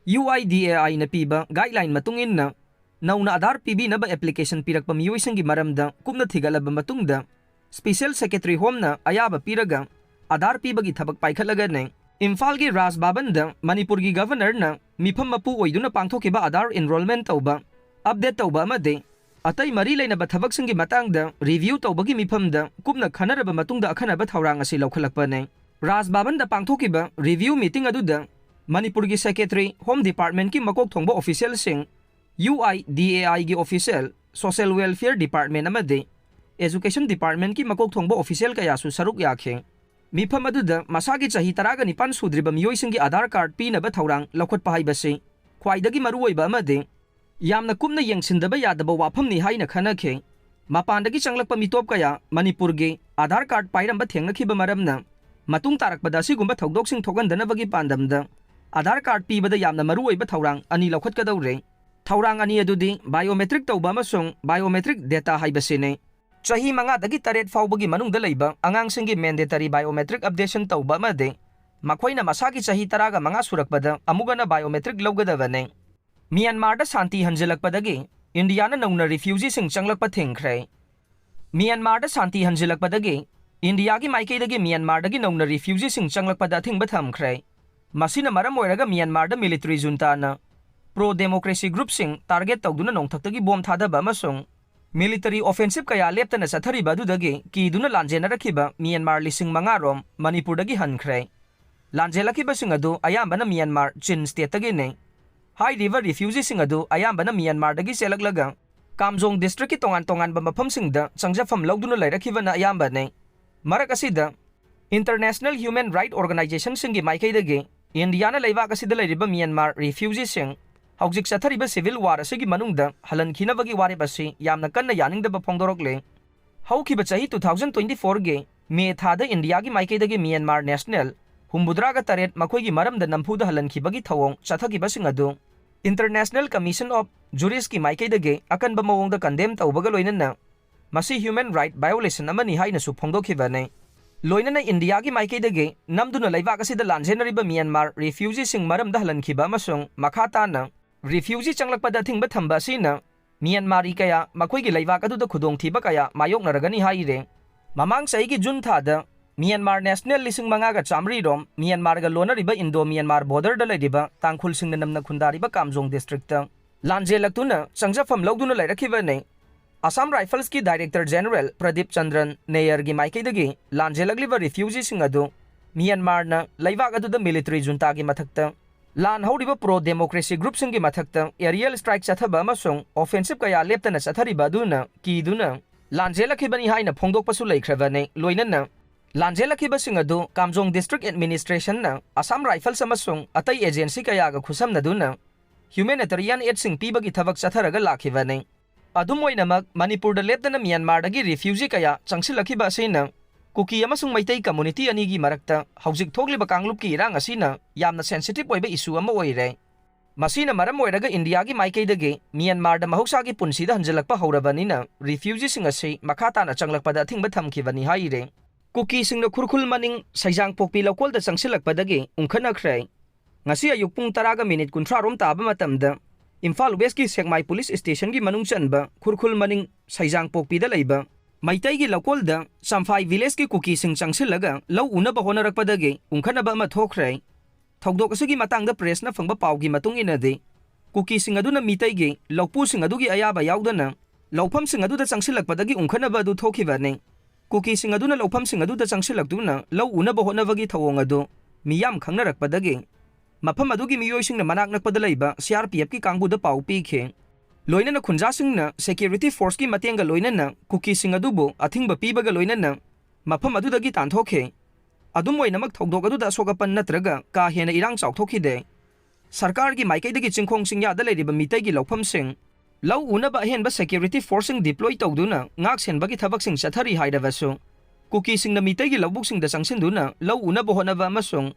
UIDAIꯅ ꯄꯤꯕ guideline ꯃꯇꯨꯡ ꯏꯟꯅ, ꯅꯧꯅ ꯑꯥꯙꯥꯔ ꯄꯤꯕꯤꯅꯕ application ꯄꯤꯔꯛꯄ ꯃꯤꯑꯣꯏꯁꯤꯡꯒꯤ ꯃꯔꯝꯗ ꯀꯨꯞꯅ ꯊꯤꯒꯠꯂꯕ ꯃꯇꯨꯡꯗ, Special Secretary Homeꯅ ꯑꯌꯥꯕ ꯄꯤꯔꯒ ꯑꯥꯙꯥꯔ ꯄꯤꯕꯒꯤ ꯊꯕꯛ ꯄꯥꯏꯈꯠꯂꯒꯅꯤ꯫ ꯏꯝꯐꯥꯜꯒꯤ ꯔꯥꯖ ꯚꯕꯟꯗ ꯃꯅꯤꯄꯨꯔꯒꯤ Governorꯅ ꯃꯤꯐꯝ ꯃꯄꯨ ꯑꯣꯏꯗꯨꯅ ꯄꯥꯡꯊꯣꯛꯈꯤꯕ ꯑꯥꯙꯥꯔ enrollment ꯇꯧꯕ, update ꯇꯧꯕ ꯑꯃꯗꯤ ꯑꯇꯩ ꯃꯔꯤ ꯂꯩꯅꯕ ꯊꯕꯛꯁꯤꯡꯒꯤ ꯃꯇꯥꯡꯗ review ꯇꯧꯕꯒꯤ ꯃꯤꯐꯝꯗ ꯀꯨꯞꯅ ꯈꯟꯅꯔꯕ ꯃꯇꯨꯡꯗ ꯑꯈꯟꯅꯕ ꯊꯧꯔꯥꯡ ꯑꯁꯤ ꯂꯧꯈꯠꯂꯛꯄꯅꯤ꯫ ꯔꯥꯖ ꯚꯕꯟꯗ ꯄꯥꯡꯊꯣꯛꯈꯤꯕ review meeting ꯑꯗꯨꯗ ꯃꯅꯤꯄꯨꯔꯒꯤ Secretary, Home Departmentꯀꯤ ꯃꯀꯣꯛ ꯊꯣꯡꯕ officialꯁꯤꯡ, UIDAIꯒꯤ official, Social Welfare Department ꯑꯃꯗꯤ Education Departmentꯀꯤ ꯃꯀꯣꯛ ꯊꯣꯡꯕ official ꯀꯌꯥꯁꯨ ꯁꯔꯨꯛ ꯌꯥꯈꯤ꯫ ꯃꯤꯐꯝ ꯑꯗꯨꯗ ꯃꯁꯥꯒꯤ ꯆꯍꯤ ꯇꯔꯥꯒ ꯅꯤꯄꯥꯟ ꯁꯨꯗ꯭ꯔꯤꯕ ꯃꯤꯑꯣꯏꯁꯤꯡꯒꯤ ꯑꯥꯙꯥꯔ ꯀꯥꯔꯗ ꯄꯤꯅꯕ ꯊꯧꯔꯥꯡ ꯂꯧꯈꯠꯄ ꯍꯥꯏꯕꯁꯤ ꯈ꯭ꯋꯥꯏꯗꯒꯤ ꯃꯔꯨꯑꯣꯏꯕ ꯑꯃꯗꯤ ꯌꯥꯝꯅ ꯀꯨꯞꯅ ꯌꯦꯡꯁꯤꯟꯗꯕ ꯌꯥꯗꯕ ꯋꯥꯐꯝꯅꯤ ꯍꯥꯏꯅ ꯈꯟꯅꯈꯤ꯫ ꯃꯄꯥꯟꯗꯒꯤ ꯆꯪꯂꯛꯄ ꯃꯤꯇꯣꯞ ꯀꯌꯥ ꯃꯅꯤꯄꯨꯔꯒꯤ ꯑꯥꯙꯥꯔ ꯀꯥꯔꯗ ꯄꯥꯏꯔꯝꯕ ꯊꯦꯡꯅꯈꯤꯕ ꯃꯔꯝꯅ, ꯃꯇꯨꯡ ꯇꯥꯔꯛꯄꯗ ꯑꯁꯤꯒꯨꯝꯕ ꯊꯧꯗꯣꯛꯁꯤꯡ ꯊꯣꯛꯍꯟꯗꯅꯕꯒꯤ ꯄꯥꯟꯗꯝꯗ ꯑꯥꯙꯥꯔ ꯀꯥꯔꯗ ꯄꯤꯕꯗ ꯌꯥꯝꯅ ꯃꯔꯨꯑꯣꯏꯕ ꯊꯧꯔꯥꯡ ꯑꯅꯤ ꯂꯧꯈꯠꯀꯗꯧꯔꯦ꯫ ꯊꯧꯔꯥꯡ ꯑꯅꯤ ꯑꯗꯨꯗꯤ biometric ꯇꯧꯕ ꯑꯃꯁꯨꯡ biometric data ꯍꯥꯏꯕꯁꯤꯅꯤ꯫ ꯆꯍꯤ ꯃꯉꯥꯗꯒꯤ ꯇꯔꯦꯠ ꯐꯥꯎꯕꯒꯤ ꯃꯅꯨꯡꯗ ꯂꯩꯕ ꯑꯉꯥꯡꯁꯤꯡꯒꯤ mandatory biometric updation ꯇꯧꯕ ꯑꯃꯗꯤ ꯃꯈꯣꯏꯅ ꯃꯁꯥꯒꯤ ꯆꯍꯤ ꯇꯔꯥꯒ ꯃꯉꯥ ꯁꯨꯔꯛꯄꯗ ꯑꯃꯨꯛ ꯍꯟꯅ biometric ꯂꯧꯒꯗꯕꯅꯤ꯫ ꯃ꯭ꯌꯥꯟꯃꯥꯔꯗ ꯁꯥꯟꯇꯤ ꯍꯟꯖꯤꯜꯂꯛꯄꯗꯒꯤ ꯏꯟꯗꯤꯌꯥꯅ ꯅꯧꯅ ꯔꯤꯐ꯭ꯌꯨꯖꯤꯁꯤꯡ ꯆꯪꯂꯛꯄ ꯊꯤꯡꯈ꯭ꯔꯦ꯫ ꯃ꯭ꯌꯥꯟꯃꯥꯔꯗ ꯁꯥꯟꯇꯤ ꯍꯟꯖꯤꯜꯂꯛꯄꯗꯒꯤ ꯏꯟꯗꯤꯌꯥꯒꯤ ꯃꯥꯏꯀꯩꯗꯒꯤ ꯃ꯭ꯌꯥꯟꯃꯥꯔꯗꯒꯤ ꯅꯧꯅ ꯔꯤꯐ꯭ꯌꯨꯖꯤꯁꯤꯡ ꯆꯪꯂꯛꯄꯗ ꯑꯊꯤꯡꯕ ꯊꯝꯈ꯭ꯔꯦ꯫ ꯃꯁꯤꯅ ꯃꯔꯝ ꯑꯣꯏꯔꯒ ꯃ꯭ꯌꯥꯟꯃꯥꯔꯗ ꯃꯤꯂꯤꯇꯔꯤ ꯖꯨꯟꯇꯥꯅ ꯄ꯭ꯔꯣ ꯗꯦꯃꯣꯀ꯭ꯔꯦꯁꯤ ꯒ꯭ꯔꯨꯞꯁꯤꯡ ꯇꯥꯔꯒꯦꯠ ꯇꯧꯗꯨꯅ ꯅꯣꯡꯊꯛꯇꯒꯤ ꯕꯣꯝ ꯊꯥꯗꯕ ꯑꯃꯁꯨꯡ ꯃꯤꯂꯤꯇꯔꯤ ꯑꯣꯐꯦꯟꯁꯤꯞ ꯀꯌꯥ ꯂꯦꯞꯇꯅ ꯆꯠꯊꯔꯤꯕ ꯑꯗꯨꯗꯒꯤ ꯀꯤꯗꯨꯅ ꯂꯥꯟꯖꯦꯟꯅꯔꯛꯈꯤꯕ ꯃ꯭ꯌꯥꯟꯃꯥꯔ ꯂꯤꯁꯤꯡ ꯃꯉꯥ ꯔꯣꯝ ꯃꯅꯤꯄꯨꯔꯗꯒꯤ ꯍꯟꯈ꯭ꯔꯦ꯫ ꯂꯥꯟꯖꯦꯜꯂꯛꯈꯤꯕꯁꯤꯡ ꯑꯗꯨ ꯑꯌꯥꯝꯕꯅ ꯃ꯭ꯌꯥꯟꯃꯥꯔ ꯆꯤꯟ ꯁ꯭ꯇꯦꯠꯇꯒꯤꯅꯤ꯫ ꯍꯥꯏꯔꯤꯕ ꯔꯤꯐ꯭ꯌꯨꯖꯤꯁꯤꯡ ꯑꯗꯨ ꯑꯌꯥꯝꯕꯅ ꯃ꯭ꯌꯥꯟꯃꯥꯔꯗꯒꯤ ꯆꯦꯜꯂꯛꯂꯒ ꯀꯥꯝꯖꯣꯡ ꯗꯤꯁꯇ꯭ꯔꯤꯛꯀꯤ ꯇꯣꯉꯥꯟ ꯇꯣꯉꯥꯟꯕ ꯃꯐꯝꯁꯤꯡꯗ ꯆꯪꯖꯐꯝ ꯂꯧꯗꯨꯅ ꯂꯩꯔꯛꯈꯤꯕꯅ ꯑꯌꯥꯝꯕꯅꯤ꯫ ꯃꯔꯛ ꯑꯁꯤꯗ, ꯏꯟꯇꯔꯅꯦꯁꯅꯦꯜ ꯍ꯭ꯌꯨꯃꯦꯟ ꯔꯥꯏꯠ ꯑꯣꯔꯒꯅꯥꯏꯖꯦꯁꯟꯁꯤꯡꯒꯤ ꯃꯥꯏꯀꯩꯗꯒꯤ ꯏꯟꯗꯤꯌꯥꯅ ꯂꯩꯕꯥꯛ ꯑꯁꯤꯗ ꯂꯩꯔꯤꯕ ꯃ꯭ꯌꯥꯟꯃꯥꯔ ꯔꯤꯐ꯭ꯌꯨꯖꯤꯁꯤꯡ ꯍꯧꯖꯤꯛ ꯆꯠꯊꯔꯤꯕ ꯁꯤꯚꯤꯜ ꯋꯥꯔ ꯑꯁꯤꯒꯤ ꯃꯅꯨꯡꯗ ꯍꯜꯍꯟꯈꯤꯅꯕꯒꯤ ꯋꯥꯔꯦꯞ ꯑꯁꯤ ꯌꯥꯝꯅ ꯀꯟꯅ ꯌꯥꯅꯤꯡꯗꯕ ꯐꯣꯡꯗꯣꯔꯛꯂꯦ꯫ ꯍꯧꯈꯤꯕ ꯆꯍꯤ ꯇꯨ ꯊꯥꯎꯖꯟ ꯇ꯭ꯋꯦꯟꯇꯤ ꯐꯣꯔꯒꯤ ꯃꯦ ꯊꯥꯗ ꯏꯟꯗꯤꯌꯥꯒꯤ ꯃꯥꯏꯀꯩꯗꯒꯤ ꯃ꯭ꯌꯥꯟꯃꯥꯔ ꯅꯦꯁꯅꯦꯜ ꯍꯨꯝꯐꯨꯇꯔꯥꯒ ꯇꯔꯦꯠ ꯃꯈꯣꯏꯒꯤ ꯃꯔꯝꯗ ꯅꯝꯐꯨꯗ ꯍꯜꯍꯟꯈꯤꯕꯒꯤ ꯊꯧꯑꯣꯡ ꯆꯠꯊꯈꯤꯕꯁꯤꯡ ꯑꯗꯨ ꯏꯟꯇꯔꯅꯦꯁꯅꯦꯜ ꯀꯃꯤꯁꯟ ꯑꯣꯐ ꯖꯨꯔꯤꯁꯀꯤ ꯃꯥꯏꯀꯩꯗꯒꯤ ꯑꯀꯟꯕ ꯃꯑꯣꯡꯗ ꯀꯟꯗꯦꯝ ꯇꯧꯕꯒ ꯂꯣꯏꯅꯅ ꯃꯁꯤ ꯍ꯭ꯌꯨꯃꯦꯟ ꯔꯥꯏꯠ ꯚꯥꯏꯑꯣꯂꯦꯁꯟ ꯑꯃꯅꯤ ꯍꯥꯏꯅꯁꯨ ꯐꯣꯡꯗꯣꯛꯈꯤꯕꯅꯤ꯫ ꯂꯣꯏꯅꯅ ꯏꯟꯗꯤꯌꯥꯒꯤ ꯃꯥꯏꯀꯩꯗꯒꯤ ꯅꯝꯗꯨꯅ ꯂꯩꯕꯥꯛ ꯑꯁꯤꯗ ꯂꯥꯟꯖꯦꯟꯅꯔꯤꯕ ꯃ꯭ꯌꯥꯟꯃꯥꯔ ꯔꯤꯐ꯭ꯌꯨꯖꯤꯁꯤꯡ ꯃꯔꯝꯗ ꯍꯜꯍꯟꯈꯤꯕ ꯑꯃꯁꯨꯡ ꯃꯈꯥ ꯇꯥꯅ ꯔꯤꯐ꯭ꯌꯨꯖꯤ ꯆꯪꯂꯛꯄꯗ ꯑꯊꯤꯡꯕ ꯊꯝꯕ ꯑꯁꯤꯅ ꯃ꯭ꯌꯥꯟꯃꯥꯔꯤ ꯀꯌꯥ ꯃꯈꯣꯏꯒꯤ ꯂꯩꯕꯥꯛ ꯑꯗꯨꯗ ꯈꯨꯗꯣꯡꯊꯤꯕ ꯀꯌꯥ ꯃꯥꯌꯣꯛꯅꯔꯒꯅꯤ ꯍꯥꯏꯔꯦ꯫ ꯃꯃꯥꯡ ꯆꯍꯤꯒꯤ ꯖꯨꯟ ꯊꯥꯗ ꯃ꯭ꯌꯥꯟꯃꯥꯔ ꯅꯦꯁꯅꯦꯜ ꯂꯤꯁꯤꯡ ꯃꯉꯥꯒ ꯆꯥꯃꯔꯤ ꯔꯣꯝ ꯃ꯭ꯌꯥꯟꯃꯥꯔꯒ ꯂꯣꯟꯅꯔꯤꯕ ꯏꯟꯗꯣ ꯃ꯭ꯌꯥꯟꯃꯥꯔ ꯕꯣꯔꯗꯔꯗ ꯂꯩꯔꯤꯕ ꯇꯥꯡꯈꯨꯜꯁꯤꯡꯅ ꯅꯝꯅ ꯈꯨꯟꯗꯥꯔꯤꯕ ꯀꯥꯝꯖꯣꯡ ꯗꯤꯁꯇ꯭ꯔꯤꯛꯇ ꯂꯥꯟꯖꯦꯜꯂꯛꯇꯨꯅ ꯆꯪꯖꯐꯝ ꯂꯧꯗꯨꯅ ꯂꯩꯔꯛꯈꯤꯕꯅꯤ꯫ ꯑꯁꯥꯝ ꯔꯥꯏꯐꯜꯁꯀꯤ ꯗꯥꯏꯔꯦꯛꯇꯔ ꯖꯦꯅꯔꯦꯜ ꯄ꯭ꯔꯗꯤꯞ ꯆꯟꯗ꯭ꯔꯟ ꯅꯦꯌꯔꯒꯤ ꯃꯥꯏꯀꯩꯗꯒꯤ ꯂꯥꯟꯖꯦꯜꯂꯛꯂꯤꯕ ꯔꯤꯐ꯭ꯌꯨꯖꯤꯁꯤꯡ ꯑꯗꯨ ꯃ꯭ꯌꯥꯟꯃꯥꯔꯅ ꯂꯩꯕꯥꯛ ꯑꯗꯨꯗ ꯃꯤꯂꯤꯇꯔꯤ ꯖꯨꯟꯇꯥꯒꯤ ꯃꯊꯛꯇ ꯂꯥꯟ ꯍꯧꯔꯤꯕ ꯄ꯭ꯔꯣ ꯗꯦꯃꯣꯀ꯭ꯔꯦꯁꯤ ꯒ꯭ꯔꯨꯞꯁꯤꯡꯒꯤ ꯃꯊꯛꯇ ꯑꯦꯔꯤꯌꯦꯜ ꯁ꯭ꯇ꯭ꯔꯥꯏꯛ ꯆꯠꯊꯕ ꯑꯃꯁꯨꯡ ꯑꯣꯐꯦꯟꯁꯤꯞ ꯀꯌꯥ ꯂꯦꯞꯇꯅ ꯆꯠꯊꯔꯤꯕ ꯑꯗꯨꯅ ꯀꯤꯗꯨꯅ ꯂꯥꯟꯖꯦꯜꯂꯛꯈꯤꯕꯅꯤ ꯍꯥꯏꯅ ꯐꯣꯡꯗꯣꯛꯄꯁꯨ ꯂꯩꯈ꯭ꯔꯕꯅꯤ꯫ ꯂꯣꯏꯅꯅ ꯂꯥꯟꯖꯦꯜꯂꯛꯈꯤꯕꯁꯤꯡ ꯑꯗꯨ ꯀꯥꯝꯖꯣꯡ ꯗꯤꯁꯇ꯭ꯔꯤꯛ ꯑꯦꯗꯃꯤꯅꯤꯁꯇ꯭ꯔꯦꯁꯟꯅ ꯑꯁꯥꯝ ꯔꯥꯏꯐꯜꯁ ꯑꯃꯁꯨꯡ ꯑꯇꯩ ꯑꯦꯖꯦꯟꯁꯤ ꯀꯌꯥꯒ ꯈꯨꯠꯁꯝꯅꯗꯨꯅ ꯍ꯭ꯌꯨꯃꯦꯅꯤꯇꯔꯤꯌꯥꯟ ꯑꯦꯗꯁꯤꯡ ꯄꯤꯕꯒꯤ ꯊꯕꯛ ꯆꯠꯊꯔꯒ ꯂꯥꯛꯈꯤꯕꯅꯤ꯫ ꯑꯗꯨꯝ ꯑꯣꯏꯅꯃꯛ, ꯃꯅꯤꯄꯨꯔꯗ ꯂꯦꯞꯇꯅ ꯃ꯭ꯌꯥꯟꯃꯥꯔꯗꯒꯤ ꯔꯤꯐ꯭ꯌꯨꯖꯤ ꯀꯌꯥ ꯆꯪꯁꯤꯜꯂꯛꯈꯤꯕ ꯑꯁꯤꯅ ꯀꯨꯀꯤ ꯑꯃꯁꯨꯡ ꯃꯩꯇꯩ ꯀꯝꯃꯨꯅꯤꯇꯤ ꯑꯅꯤꯒꯤ ꯃꯔꯛꯇ ꯍꯧꯖꯤꯛ ꯊꯣꯛꯂꯤꯕ ꯀꯥꯡꯂꯨꯞꯀꯤ ꯏꯔꯥꯡ ꯑꯁꯤꯅ ꯌꯥꯝꯅ ꯁꯦꯟꯁꯤꯇꯤꯚ ꯑꯣꯏꯕ ꯏꯁꯨ ꯑꯃ ꯑꯣꯏꯔꯦ꯫ ꯃꯁꯤꯅ ꯃꯔꯝ ꯑꯣꯏꯔꯒ ꯏꯟꯗꯤꯌꯥꯒꯤ ꯃꯥꯏꯀꯩꯗꯒꯤ ꯃ꯭ꯌꯥꯟꯃꯥꯔꯗ ꯃꯍꯧꯁꯥꯒꯤ ꯄꯨꯟꯁꯤꯗ ꯍꯟꯖꯤꯜꯂꯛꯄ ꯍꯧꯔꯕꯅꯤꯅ ꯔꯤꯐ꯭ꯌꯨꯖꯤꯁꯤꯡ ꯑꯁꯤ ꯃꯈꯥ ꯇꯥꯅ ꯆꯪꯂꯛꯄꯗ ꯑꯊꯤꯡꯕ ꯊꯝꯈꯤꯕꯅꯤ ꯍꯥꯏꯔꯤ꯫ ꯀꯨꯀꯤꯁꯤꯡꯅ ꯈꯨꯔꯈꯨꯜ ꯃꯅꯤꯡ ꯁꯩꯖꯥꯡꯄꯣꯛꯄꯤ ꯂꯧꯀꯣꯜꯗ ꯆꯪꯁꯤꯜꯂꯛꯄꯗꯒꯤ ꯎꯪꯈꯠꯅꯈ꯭ꯔꯦ꯫ ꯉꯁꯤ ꯑꯌꯨꯛ ꯄꯨꯡ ꯇꯔꯥꯒ ꯃꯤꯅꯤꯠ ꯀꯨꯟꯊ꯭ꯔꯥ ꯔꯣꯝ ꯇꯥꯕ ꯃꯇꯝꯗ ꯏꯝꯐꯥꯜ ꯋꯦꯁꯀꯤ ꯁꯦꯛꯃꯥꯏ ꯄꯨꯂꯤꯁ ꯁ꯭ꯇꯦꯁꯟꯒꯤ ꯃꯅꯨꯡ ꯆꯟꯕ ꯈꯨꯔꯈꯨꯜ ꯃꯅꯤꯡ ꯁꯩꯖꯥꯡꯄꯣꯛꯄꯤꯗ ꯂꯩꯕ ꯃꯩꯇꯩꯒꯤ ꯂꯧꯀꯣꯜꯗ ꯆꯝꯐꯥꯏ ꯚꯤꯂꯦꯖꯀꯤ ꯀꯨꯀꯤꯁꯤꯡ ꯆꯪꯁꯤꯜꯂꯒ ꯂꯧ ꯎꯅꯕ ꯍꯣꯠꯅꯔꯛꯄꯗꯒꯤ ꯎꯪꯈꯠꯅꯕ ꯑꯃ ꯊꯣꯛꯈ꯭ꯔꯦ꯫ ꯊꯧꯗꯣꯛ ꯑꯁꯤꯒꯤ ꯃꯇꯥꯡꯗ ꯄ꯭ꯔꯦꯁꯅ ꯐꯪꯕ ꯄꯥꯎꯒꯤ ꯃꯇꯨꯡ ꯏꯟꯅꯗꯤ, ꯀꯨꯀꯤꯁꯤꯡ ꯑꯗꯨꯅ ꯃꯤꯇꯩꯒꯤ ꯂꯧꯄꯨꯁꯤꯡ ꯑꯗꯨꯒꯤ ꯑꯌꯥꯕ ꯌꯥꯎꯗꯅ ꯂꯧꯐꯝꯁꯤꯡ ꯑꯗꯨꯗ ꯆꯪꯁꯤꯜꯂꯛꯄꯗꯒꯤ ꯎꯪꯈꯠꯅꯕ ꯑꯗꯨ ꯊꯣꯛꯈꯤꯕꯅꯤ꯫ ꯀꯨꯀꯤꯁꯤꯡ ꯑꯗꯨꯅ ꯂꯧꯐꯝꯁꯤꯡ ꯑꯗꯨꯗ ꯆꯪꯁꯤꯜꯂꯛꯇꯨꯅ ꯂꯧ ꯎꯅꯕ ꯍꯣꯠꯅꯕꯒꯤ ꯊꯧꯑꯣꯡ ꯑꯗꯨ ꯃꯤꯌꯥꯝ ꯈꯪꯅꯔꯛꯄꯗꯒꯤ ꯃꯐꯝ ꯑꯗꯨꯒꯤ ꯃꯤꯑꯣꯏꯁꯤꯡꯅ ꯃꯅꯥꯛ ꯅꯛꯄꯗ ꯂꯩꯕ ꯁꯤ ꯑꯥꯔ ꯄꯤ ꯑꯦꯐꯀꯤ ꯀꯥꯡꯕꯨꯗ ꯄꯥꯎ ꯄꯤꯈꯤ꯫ ꯂꯣꯏꯅꯅ ꯈꯨꯟꯖꯥꯁꯤꯡꯅ ꯁꯦꯀ꯭ꯌꯨꯔꯤꯇꯤ ꯐꯣꯔꯁꯀꯤ ꯃꯇꯦꯡꯒ ꯂꯣꯏꯅꯅ ꯀꯨꯀꯤꯁꯤꯡ ꯑꯗꯨꯕꯨ ꯑꯊꯤꯡꯕ ꯄꯤꯕꯒ ꯂꯣꯏꯅꯅ ꯃꯐꯝ ꯑꯗꯨꯗꯒꯤ ꯇꯥꯟꯊꯣꯛꯈꯤ꯫ ꯑꯗꯨꯝ ꯑꯣꯏꯅꯃꯛ, ꯊꯧꯗꯣꯛ ꯑꯗꯨꯗ ꯑꯁꯣꯛ ꯑꯄꯟ ꯅꯠꯇ꯭ꯔꯒ ꯀꯥ ꯍꯦꯟꯅ ꯏꯔꯥꯡ ꯆꯥꯎꯊꯣꯛꯈꯤꯗꯦ꯫ ꯁꯔꯀꯥꯔꯒꯤ ꯃꯥꯏꯀꯩꯗꯒꯤ ꯆꯤꯡꯈꯣꯡ ꯆꯤꯡꯌꯥꯗ ꯂꯩꯔꯤꯕ ꯃꯤꯇꯩꯒꯤ ꯂꯧꯐꯝꯁꯤꯡ ꯂꯧ ꯎꯅꯕ ꯑꯍꯦꯟꯕ ꯁꯦꯀ꯭ꯌꯨꯔꯤꯇꯤ ꯐꯣꯔꯁꯁꯤꯡ ꯗꯤꯄ꯭ꯂꯣꯏ ꯇꯧꯗꯨꯅ ꯉꯥꯛ ꯁꯦꯟꯕꯒꯤ ꯊꯕꯛꯁꯤꯡ ꯆꯠꯊꯔꯤ ꯍꯥꯏꯔꯕꯁꯨ, ꯀꯨꯀꯤꯁꯤꯡꯅ ꯃꯤꯇꯩꯒꯤ ꯂꯧꯕꯨꯛꯁꯤꯡꯗ ꯆꯪꯁꯤꯟꯗꯨꯅ ꯂꯧ ꯎꯅꯕ ꯍꯣꯠꯅꯕ ꯑꯃꯁꯨꯡ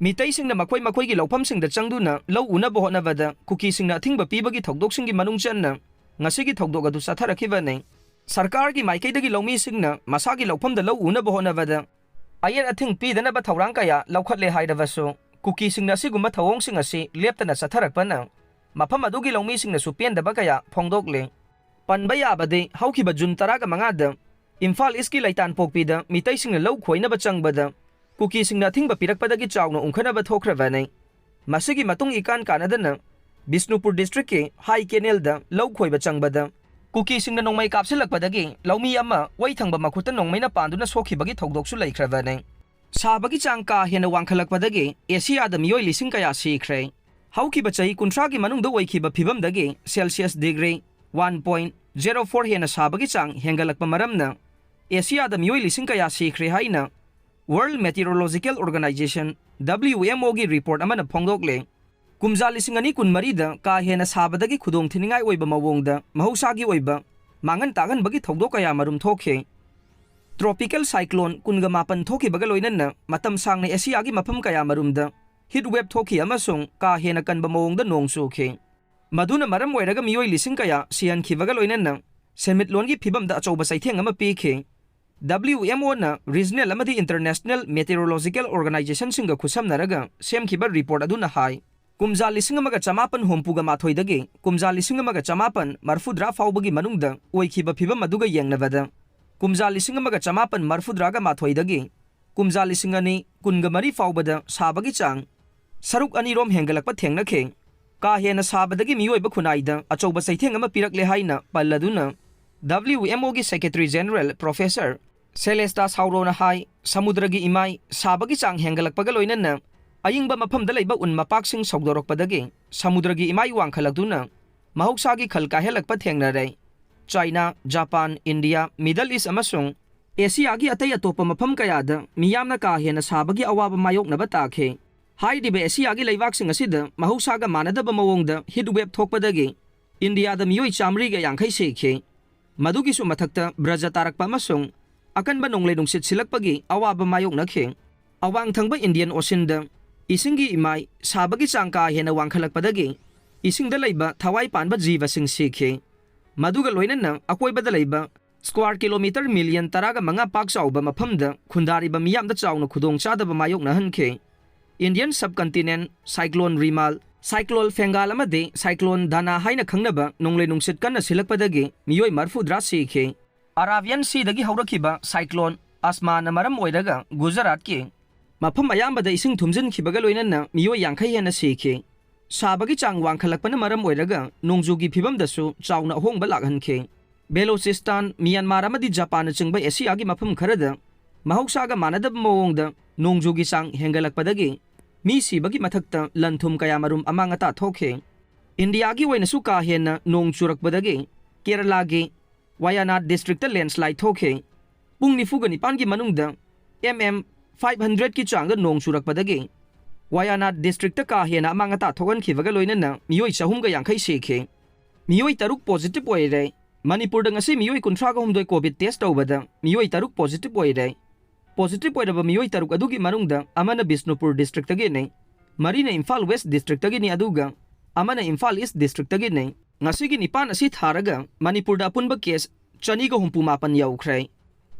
ꯃꯤꯇꯩꯁꯤꯡꯅ ꯃꯈꯣꯏ ꯃꯈꯣꯏꯒꯤ ꯂꯧꯐꯝꯁꯤꯡꯗ ꯆꯪꯗꯨꯅ ꯂꯧ ꯎꯅꯕ ꯍꯣꯠꯅꯕꯗ ꯀꯨꯀꯤꯁꯤꯡꯅ ꯑꯊꯤꯡꯕ ꯄꯤꯕꯒꯤ ꯊꯧꯗꯣꯛꯁꯤꯡꯒꯤ ꯃꯅꯨꯡ ꯆꯟꯅ ꯉꯁꯤꯒꯤ ꯊꯧꯗꯣꯛ ꯑꯗꯨ ꯆꯠꯊꯔꯛꯈꯤꯕꯅꯤ꯫ ꯁꯔꯀꯥꯔꯒꯤ ꯃꯥꯏꯀꯩꯗꯒꯤ ꯂꯧꯃꯤꯁꯤꯡꯅ ꯃꯁꯥꯒꯤ ꯂꯧꯐꯝꯗ ꯂꯧ ꯎꯅꯕ ꯍꯣꯠꯅꯕꯗ ꯑꯌꯦꯠ ꯑꯊꯤꯡ ꯄꯤꯗꯅꯕ ꯊꯧꯔꯥꯡ ꯀꯌꯥ ꯂꯧꯈꯠꯂꯦ ꯍꯥꯏꯔꯕꯁꯨ, ꯀꯨꯀꯤꯁꯤꯡꯅ ꯑꯁꯤꯒꯨꯝꯕ ꯊꯧꯑꯣꯡꯁꯤꯡ ꯑꯁꯤ ꯂꯦꯞꯇꯅ ꯆꯠꯊꯔꯛꯄꯅ ꯃꯐꯝ ꯑꯗꯨꯒꯤ ꯂꯧꯃꯤꯁꯤꯡꯅꯁꯨ ꯄꯦꯟꯗꯕ ꯀꯌꯥ ꯐꯣꯡꯗꯣꯛꯂꯤ꯫ ꯄꯟꯕ ꯌꯥꯕꯗꯤ, ꯍꯧꯈꯤꯕ ꯖꯨꯟ ꯇꯔꯥꯒ ꯃꯉꯥꯗ ꯏꯝꯐꯥꯜ ꯏꯁꯀꯤ ꯂꯩꯇꯥꯟꯄꯣꯛꯄꯤꯗ ꯃꯤꯇꯩꯁꯤꯡꯅ ꯂꯧ ꯈꯣꯏꯅꯕ ꯆꯪꯕꯗ ꯀꯨꯀꯤꯁꯤꯡꯅ ꯑꯊꯤꯡꯕ ꯄꯤꯔꯛꯄꯗꯒꯤ ꯆꯥꯎꯅ ꯎꯪꯈꯠꯅꯕ ꯊꯣꯛꯈ꯭ꯔꯕꯅꯤ꯫ ꯃꯁꯤꯒꯤ ꯃꯇꯨꯡ ꯏꯀꯥꯟ ꯀꯥꯟꯅꯗꯅ ꯕꯤꯁꯅꯨꯄꯨꯔ ꯗꯤꯁꯇ꯭ꯔꯤꯛꯀꯤ ꯍꯥꯏ ꯀꯦꯅꯦꯜꯗ ꯂꯧ ꯈꯣꯏꯕ ꯆꯪꯕꯗ ꯀꯨꯀꯤꯁꯤꯡꯅ ꯅꯣꯡꯃꯩ ꯀꯥꯞꯁꯤꯜꯂꯛꯄꯗꯒꯤ ꯂꯧꯃꯤ ꯑꯃ ꯋꯥꯏꯊꯪꯕ ꯃꯈꯨꯠꯇ ꯅꯣꯡꯃꯩꯅ ꯄꯥꯟꯗꯨꯅ ꯁꯣꯛꯈꯤꯕꯒꯤ ꯊꯧꯗꯣꯛꯁꯨ ꯂꯩꯈ꯭ꯔꯕꯅꯤ꯫ ꯁꯥꯕꯒꯤ ꯆꯥꯡ ꯀꯥ ꯍꯦꯟꯅ ꯋꯥꯡꯈꯠꯂꯛꯄꯗꯒꯤ ꯑꯦꯁꯤꯌꯥꯗ ꯃꯤꯑꯣꯏ ꯂꯤꯁꯤꯡ ꯀꯌꯥ ꯁꯤꯈ꯭ꯔꯦ꯫ ꯍꯧꯈꯤꯕ ꯆꯍꯤ ꯀꯨꯟꯊ꯭ꯔꯥꯒꯤ ꯃꯅꯨꯡꯗ ꯑꯣꯏꯈꯤꯕ ꯐꯤꯕꯝꯗꯒꯤ celsius degree one point zero four ꯍꯦꯟꯅ ꯁꯥꯕꯒꯤ ꯆꯥꯡ ꯍꯦꯟꯒꯠꯂꯛꯄ ꯃꯔꯝꯅ ꯑꯦꯁꯤꯌꯥꯗ ꯃꯤꯑꯣꯏ ꯂꯤꯁꯤꯡ ꯀꯌꯥ ꯁꯤꯈ꯭ꯔꯦ ꯍꯥꯏꯅ World Meteorological Organization, W M O, ꯒꯤ ꯔꯤꯄꯣꯔꯠ ꯑꯃꯅ ꯐꯣꯡꯗꯣꯛꯂꯦ꯫ ꯀꯨꯝꯖꯥ ꯂꯤꯁꯤꯡ ꯑꯅꯤ ꯀꯨꯟꯃꯔꯤꯗ ꯀꯥ ꯍꯦꯟꯅ ꯁꯥꯕꯗꯒꯤ ꯈꯨꯗꯣꯡ ꯊꯤꯅꯤꯡꯉꯥꯏ ꯑꯣꯏꯕ ꯃꯑꯣꯡꯗ ꯃꯍꯧꯁꯥꯒꯤ ꯑꯣꯏꯕ ꯃꯥꯡꯍꯟ ꯇꯥꯛꯍꯟꯕꯒꯤ ꯊꯧꯗꯣꯛ ꯀꯌꯥ ꯃꯔꯨꯝ ꯊꯣꯛꯈꯤ꯫ ꯇ꯭ꯔꯣꯄꯤꯀꯦꯜ ꯁꯥꯏꯀ꯭ꯂꯣꯟ ꯀꯨꯟꯒ ꯃꯥꯄꯟ ꯊꯣꯛꯈꯤꯕꯒ ꯂꯣꯏꯅꯅ ꯃꯇꯝ ꯁꯥꯡꯅ ꯑꯦꯁꯤꯌꯥꯒꯤ ꯃꯐꯝ ꯀꯌꯥ ꯃꯔꯨꯝꯗ ꯍꯤꯠ ꯋꯦꯕ ꯊꯣꯛꯈꯤ ꯑꯃꯁꯨꯡ ꯀꯥ ꯍꯦꯟꯅ ꯀꯟꯕ ꯃꯑꯣꯡꯗ ꯅꯣꯡ ꯆꯨꯈꯤ꯫ ꯃꯗꯨꯅ ꯃꯔꯝ ꯑꯣꯏꯔꯒ ꯃꯤꯑꯣꯏ ꯂꯤꯁꯤꯡ ꯀꯌꯥ ꯁꯤꯍꯟꯈꯤꯕꯒ ꯂꯣꯏꯅꯅ ꯁꯦꯟꯃꯤꯠꯂꯣꯟꯒꯤ ꯐꯤꯕꯝꯗ ꯑꯆꯧꯕ ꯆꯩꯊꯦꯡ ꯑꯃ ꯄꯤꯈꯤ꯫ W M O ꯅ ꯔꯤꯖꯅꯦꯜ ꯑꯃꯗꯤ ꯏꯟꯇꯔꯅꯦꯁꯅꯦꯜ ꯃꯦꯇꯤꯑꯣꯔꯣꯂꯣꯖꯤꯀꯦꯜ ꯑꯣꯔꯒꯅꯥꯏꯖꯦꯁꯟꯁꯤꯡꯒ ꯈꯨꯠꯁꯝꯅꯔꯒ ꯁꯦꯝꯈꯤꯕ ꯔꯤꯄꯣꯔꯠ ꯑꯗꯨꯅ ꯍꯥꯏ, ꯀꯨꯝꯖꯥ ꯂꯤꯁꯤꯡ ꯑꯃꯒ ꯆꯃꯥꯄꯟ ꯍꯨꯝꯐꯨꯒ ꯃꯥꯊꯣꯏꯗꯒꯤ ꯀꯨꯝꯖꯥ ꯂꯤꯁꯤꯡ ꯑꯃꯒ ꯆꯃꯥꯄꯟ ꯃꯔꯐꯨꯇꯔꯥ ꯐꯥꯎꯕꯒꯤ ꯃꯅꯨꯡꯗ ꯑꯣꯏꯈꯤꯕ ꯐꯤꯚꯝ ꯑꯗꯨꯒ ꯌꯦꯡꯅꯕꯗ, ꯀꯨꯝꯖꯥ ꯂꯤꯁꯤꯡ ꯑꯃꯒ ꯆꯃꯥꯄꯟ ꯃꯔꯐꯨꯇꯔꯥꯒ ꯃꯥꯊꯣꯏꯗꯒꯤ ꯀꯨꯝꯖꯥ ꯂꯤꯁꯤꯡ ꯑꯅꯤ ꯀꯨꯟꯒ ꯃꯔꯤ ꯐꯥꯎꯕꯗ ꯁꯥꯕꯒꯤ ꯆꯥꯡ ꯁꯔꯨꯛ ꯑꯅꯤꯔꯣꯝ ꯍꯦꯟꯒꯠꯂꯛꯄ ꯊꯦꯡꯅꯈꯤ꯫ ꯀꯥ ꯍꯦꯟꯅ ꯁꯥꯕꯗꯒꯤ ꯃꯤꯑꯣꯏꯕ ꯈꯨꯟꯅꯥꯏꯗ ꯑꯆꯧꯕ ꯆꯩꯊꯦꯡ ꯑꯃ ꯄꯤꯔꯛꯂꯦ ꯍꯥꯏꯅ ꯄꯜꯂꯗꯨꯅ, W M O ꯒꯤ Secretary General Professor ꯁꯦꯂꯦꯁꯇꯥ ꯁꯥꯎꯔꯣꯅ ꯍꯥꯏ, ꯁꯃꯨꯗ꯭ꯔꯒꯤ ꯏꯃꯥꯏ ꯁꯥꯕꯒꯤ ꯆꯥꯡ ꯍꯦꯟꯒꯠꯂꯛꯄꯒ ꯂꯣꯏꯅꯅ ꯑꯏꯪꯕ ꯃꯐꯝꯗ ꯂꯩꯕ ꯎꯟ ꯃꯄꯥꯛꯁꯤꯡ ꯁꯧꯗꯣꯔꯛꯄꯗꯒꯤ ꯁꯃꯨꯗ꯭ꯔꯒꯤ ꯏꯃꯥꯏ ꯋꯥꯡꯈꯠꯂꯛꯇꯨꯅ ꯃꯍꯧꯁꯥꯒꯤ ꯈꯜ ꯀꯥꯏꯍꯜꯂꯛꯄ ꯊꯦꯡꯅꯔꯦ꯫ ꯆꯥꯏꯅꯥ, ꯖꯄꯥꯟ, ꯏꯟꯗꯤꯌꯥ, ꯃꯤꯗꯜ ꯏꯁ ꯑꯃꯁꯨꯡ ꯑꯦꯁꯤꯌꯥꯒꯤ ꯑꯇꯩ ꯑꯇꯣꯞꯄ ꯃꯐꯝ ꯀꯌꯥꯗ ꯃꯤꯌꯥꯝꯅ ꯀꯥ ꯍꯦꯟꯅ ꯁꯥꯕꯒꯤ ꯑꯋꯥꯕ ꯃꯥꯌꯣꯛꯅꯕ ꯇꯥꯈꯤ꯫ ꯍꯥꯏꯔꯤꯕ ꯑꯦꯁꯤꯌꯥꯒꯤ ꯂꯩꯕꯥꯛꯁꯤꯡ ꯑꯁꯤꯗ ꯃꯍꯧꯁꯥꯒ ꯃꯥꯟꯅꯗꯕ ꯃꯑꯣꯡꯗ heat wave ꯊꯣꯛꯄꯗꯒꯤ ꯏꯟꯗꯤꯌꯥꯗ ꯃꯤꯑꯣꯏ ꯆꯥꯃꯔꯤꯒ ꯌꯥꯡꯈꯩ ꯁꯤꯈꯤ꯫ ꯃꯗꯨꯒꯤꯁꯨ ꯃꯊꯛꯇ ꯕ꯭ꯔꯖ ꯇꯥꯔꯛꯄ ꯑꯃꯁꯨꯡ ꯑꯀꯟꯕ ꯅꯣꯡꯂꯩ ꯅꯨꯡꯁꯤꯠ ꯁꯤꯜꯂꯛꯄꯒꯤ ꯑꯋꯥꯕ ꯃꯥꯌꯣꯛꯅꯈꯤ꯫ ꯑꯋꯥꯡ ꯊꯪꯕ Indian Ocean ꯗ ꯏꯁꯤꯡꯒꯤ ꯏꯃꯥꯏ ꯁꯥꯕꯒꯤ ꯆꯥꯡ ꯀꯥ ꯍꯦꯟꯅ ꯋꯥꯡꯈꯠꯂꯛꯄꯗꯒꯤ ꯏꯁꯤꯡꯗ ꯂꯩꯕ ꯊꯋꯥꯏ ꯄꯥꯟꯕ ꯖꯤꯕꯁꯤꯡ ꯁꯤꯈꯤ꯫ ꯃꯗꯨꯒ ꯂꯣꯏꯅꯅ ꯑꯀꯣꯏꯕꯗ ꯂꯩꯕ square kilometre million ꯇꯔꯥꯒ ꯃꯉꯥ ꯄꯥꯛ ꯆꯥꯎꯕ ꯃꯐꯝꯗ ꯈꯨꯟꯗꯥꯔꯤꯕ ꯃꯤꯌꯥꯝꯗ ꯆꯥꯎꯅ ꯈꯨꯗꯣꯡꯆꯥꯗꯕ ꯃꯥꯌꯣꯛꯅꯍꯟꯈꯤ꯫ Indian subcontinent, cyclone ꯔꯤꯃꯥꯜ, cyclone ꯐꯦꯡꯒꯥꯜ ꯑꯃꯗꯤ cyclone ꯗꯥꯅꯥ ꯍꯥꯏꯅ ꯈꯪꯅꯕ ꯅꯣꯡꯂꯩ ꯅꯨꯡꯁꯤꯠ ꯀꯟꯅ ꯁꯤꯜꯂꯛꯄꯗꯒꯤ ꯃꯤꯑꯣꯏ ꯃꯔꯐꯨꯇꯔꯥ ꯁꯤꯈꯤ꯫ Arabian Sea ꯗꯒꯤ ꯍꯧꯔꯛꯈꯤꯕ cyclone ꯑꯁꯃꯥꯅ ꯃꯔꯝ ꯑꯣꯏꯔꯒ ꯒꯨꯖꯔꯥꯠꯀꯤ ꯃꯐꯝ ꯑꯌꯥꯝꯕꯗ ꯏꯁꯤꯡ ꯊꯨꯝꯖꯤꯟꯈꯤꯕꯒ ꯂꯣꯏꯅꯅ ꯃꯤꯑꯣꯏ ꯌꯥꯡꯈꯩ ꯍꯦꯟꯅ ꯁꯤꯈꯤ꯫ ꯁꯥꯕꯒꯤ ꯆꯥꯡ ꯋꯥꯡꯈꯠꯂꯛꯄꯅ ꯃꯔꯝ ꯑꯣꯏꯔꯒ ꯅꯣꯡꯖꯨꯒꯤ ꯐꯤꯕꯝꯗꯁꯨ ꯆꯥꯎꯅ ꯑꯍꯣꯡꯕ ꯂꯥꯛꯍꯟꯈꯤ꯫ ꯕꯦꯂꯣꯆꯤꯁꯇꯥꯟ, ꯃ꯭ꯌꯥꯟꯃꯥꯔ ꯑꯃꯗꯤ ꯖꯄꯥꯟꯅꯆꯤꯡꯕ ꯑꯦꯁꯤꯌꯥꯒꯤ ꯃꯐꯝ ꯈꯔꯗ ꯃꯍꯧꯁꯥꯒ ꯃꯥꯟꯅꯗꯕ ꯃꯑꯣꯡꯗ ꯅꯣꯡꯖꯨꯒꯤ ꯆꯥꯡ ꯍꯦꯟꯒꯠꯂꯛꯄꯗꯒꯤ ꯃꯤ ꯁꯤꯕꯒꯤ ꯃꯊꯛꯇ ꯂꯟ-ꯊꯨꯝ ꯀꯌꯥꯃꯔꯨꯝ ꯑꯃꯥꯡ ꯑꯇꯥ ꯊꯣꯛꯈꯤ꯫ ꯏꯟꯗꯤꯌꯥꯒꯤ ꯑꯣꯏꯅꯁꯨ ꯀꯥ ꯍꯦꯟꯅ ꯅꯣꯡ ꯆꯨꯔꯛꯄꯗꯒꯤ ꯀꯦꯔꯂꯥꯒꯤ ꯋꯥꯌꯥꯅꯥꯗ ꯗꯤꯁꯇ꯭ꯔꯤꯛꯇ landslide ꯊꯣꯛꯈꯤ꯫ ꯄꯨꯡ ꯅꯤꯐꯨꯒ ꯅꯤꯄꯥꯟꯒꯤ ꯃꯅꯨꯡꯗ M M five hundred ꯀꯤ ꯆꯥꯡꯗ ꯅꯣꯡ ꯆꯨꯔꯛꯄꯗꯒꯤ ꯋꯥꯌꯥꯅꯥꯗ ꯗꯤꯁꯇ꯭ꯔꯤꯛꯇ ꯀꯥ ꯍꯦꯟꯅ ꯑꯃꯥꯡ ꯑꯇꯥ ꯊꯣꯛꯍꯟꯈꯤꯕꯒ ꯂꯣꯏꯅꯅ ꯃꯤꯑꯣꯏ ꯆꯍꯨꯝꯒ ꯌꯥꯡꯈꯩ ꯁꯤꯈꯤ꯫ ꯃꯤꯑꯣꯏ ꯇꯔꯨꯛ positive ꯑꯣꯏꯔꯦ꯫ ꯃꯅꯤꯄꯨꯔꯗ ꯉꯁꯤ ꯃꯤꯑꯣꯏ ꯀꯨꯟꯊ꯭ꯔꯥꯒ ꯍꯨꯝꯗꯣꯏ COVID test ꯇꯧꯕꯗ ꯃꯤꯑꯣꯏ ꯇꯔꯨꯛ positive ꯑꯣꯏꯔꯦ꯫ Positive ꯑꯣꯏꯔꯕ ꯃꯤꯑꯣꯏ ꯇꯔꯨꯛ ꯑꯗꯨꯒꯤ ꯃꯅꯨꯡꯗ ꯑꯃꯅ ꯕꯤꯁꯅꯨꯄꯨꯔ ꯗꯤꯁꯇ꯭ꯔꯤꯛꯇꯒꯤꯅꯤ, ꯃꯔꯤꯅ ꯏꯝꯐꯥꯜ ꯋꯦꯁ ꯗꯤꯁꯇ꯭ꯔꯤꯛꯇꯒꯤꯅꯤ, ꯑꯗꯨꯒ ꯑꯃꯅ ꯏꯝꯐꯥꯜ ꯏꯁ ꯗꯤꯁꯇ꯭ꯔꯤꯛꯇꯒꯤꯅꯤ꯫ ꯉꯁꯤꯒꯤ ꯅꯤꯄꯥꯟ ꯑꯁꯤ ꯊꯥꯔꯒ ꯃꯅꯤꯄꯨꯔꯗ ꯑꯄꯨꯟꯕ case ꯆꯅꯤꯒ ꯍꯨꯝꯐꯨ ꯃꯥꯄꯟ ꯌꯧꯈ꯭ꯔꯦ꯫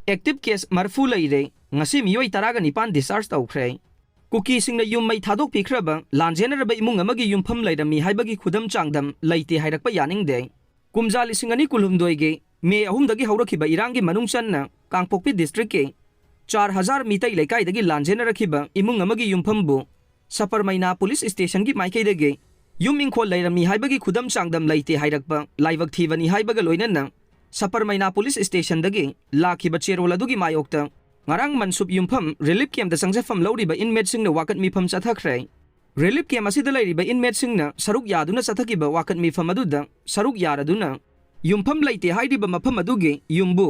Active case ꯃꯔꯐꯨ ꯂꯩꯔꯦ꯫ ꯉꯁꯤ ꯃꯤꯑꯣꯏ ꯇꯔꯥꯒ ꯅꯤꯄꯥꯟ discharge ꯇꯧꯈ꯭ꯔꯦ꯫ ꯀꯨꯀꯤꯁꯤꯡꯅ ꯌꯨꯝ ꯃꯩ ꯊꯥꯗꯣꯛꯄꯤꯈ꯭ꯔꯕ ꯂꯥꯟꯖꯦꯟꯅꯔꯕ ꯏꯃꯨꯡ ꯑꯃꯒꯤ ꯌꯨꯝꯐꯝ ꯂꯩꯔꯝꯃꯤ ꯍꯥꯏꯕꯒꯤ ꯈꯨꯗꯝ ꯆꯥꯡꯗꯝ ꯂꯩꯇꯦ ꯍꯥꯏꯔꯛꯄ ꯌꯥꯅꯤꯡꯗꯦ꯫ ꯀꯨꯝꯖꯥ ꯂꯤꯁꯤꯡ ꯑꯅꯤ ꯀꯨꯟꯍꯨꯝꯗꯣꯏꯒꯤ ꯃꯦ ꯑꯍꯨꯝꯗꯒꯤ ꯍꯧꯔꯛꯈꯤꯕ ꯏꯔꯥꯡꯒꯤ ꯃꯅꯨꯡ ꯆꯟꯅ ꯀꯥꯡꯄꯣꯛꯄꯤ ꯗꯤꯁꯇ꯭ꯔꯤꯛꯀꯤ ꯆꯥꯔ ꯍꯖꯥꯔ ꯃꯤꯇꯩ ꯂꯩꯀꯥꯏꯗꯒꯤ ꯂꯥꯟꯖꯦꯟꯅꯔꯛꯈꯤꯕ ꯏꯃꯨꯡ ꯑꯃꯒꯤ ꯌꯨꯝꯐꯝꯕꯨ ꯁꯄꯔꯃꯩꯅꯥ ꯄꯨꯂꯤꯁ ꯁ꯭ꯇꯦꯁꯟꯒꯤ ꯃꯥꯏꯀꯩꯗꯒꯤ ꯌꯨꯝ ꯏꯪꯈꯣꯜ ꯂꯩꯔꯝꯃꯤ ꯍꯥꯏꯕꯒꯤ ꯈꯨꯗꯝ ꯆꯥꯡꯗꯝ ꯂꯩꯇꯦ ꯍꯥꯏꯔꯛꯄ ꯂꯥꯏꯕꯛ ꯊꯤꯕꯅꯤ ꯍꯥꯏꯕꯒ ꯂꯣꯏꯅꯅ ꯁꯄꯔꯃꯩꯅꯥ ꯄꯨꯂꯤꯁ ꯁ꯭ꯇꯦꯁꯟꯗꯒꯤ ꯂꯥꯛꯈꯤꯕ ꯆꯦꯔꯣꯜ ꯑꯗꯨꯒꯤ ꯃꯥꯌꯣꯛꯇ ꯉꯔꯥꯡ ꯃꯟꯁꯨꯞ ꯌꯨꯝꯐꯝ ꯔꯤꯂꯤꯐ ꯀꯦꯝꯞꯇ ꯆꯪꯖꯐꯝ ꯂꯧꯔꯤꯕ ꯏꯟꯃꯦꯠꯁꯤꯡꯅ ꯋꯥꯀꯠ ꯃꯤꯐꯝ ꯆꯠꯊꯈ꯭ꯔꯦ꯫ ꯔꯤꯂꯤꯐ ꯀꯦꯝꯞ ꯑꯁꯤꯗ ꯂꯩꯔꯤꯕ ꯏꯟꯃꯦꯠꯁꯤꯡꯅ ꯁꯔꯨꯛ ꯌꯥꯗꯨꯅ ꯆꯠꯊꯈꯤꯕ ꯋꯥꯀꯠ ꯃꯤꯐꯝ ꯑꯗꯨꯗ ꯁꯔꯨꯛ ꯌꯥꯔꯗꯨꯅ ꯌꯨꯝꯐꯝ ꯂꯩꯇꯦ ꯍꯥꯏꯔꯤꯕ ꯃꯐꯝ ꯑꯗꯨꯒꯤ ꯌꯨꯝꯕꯨ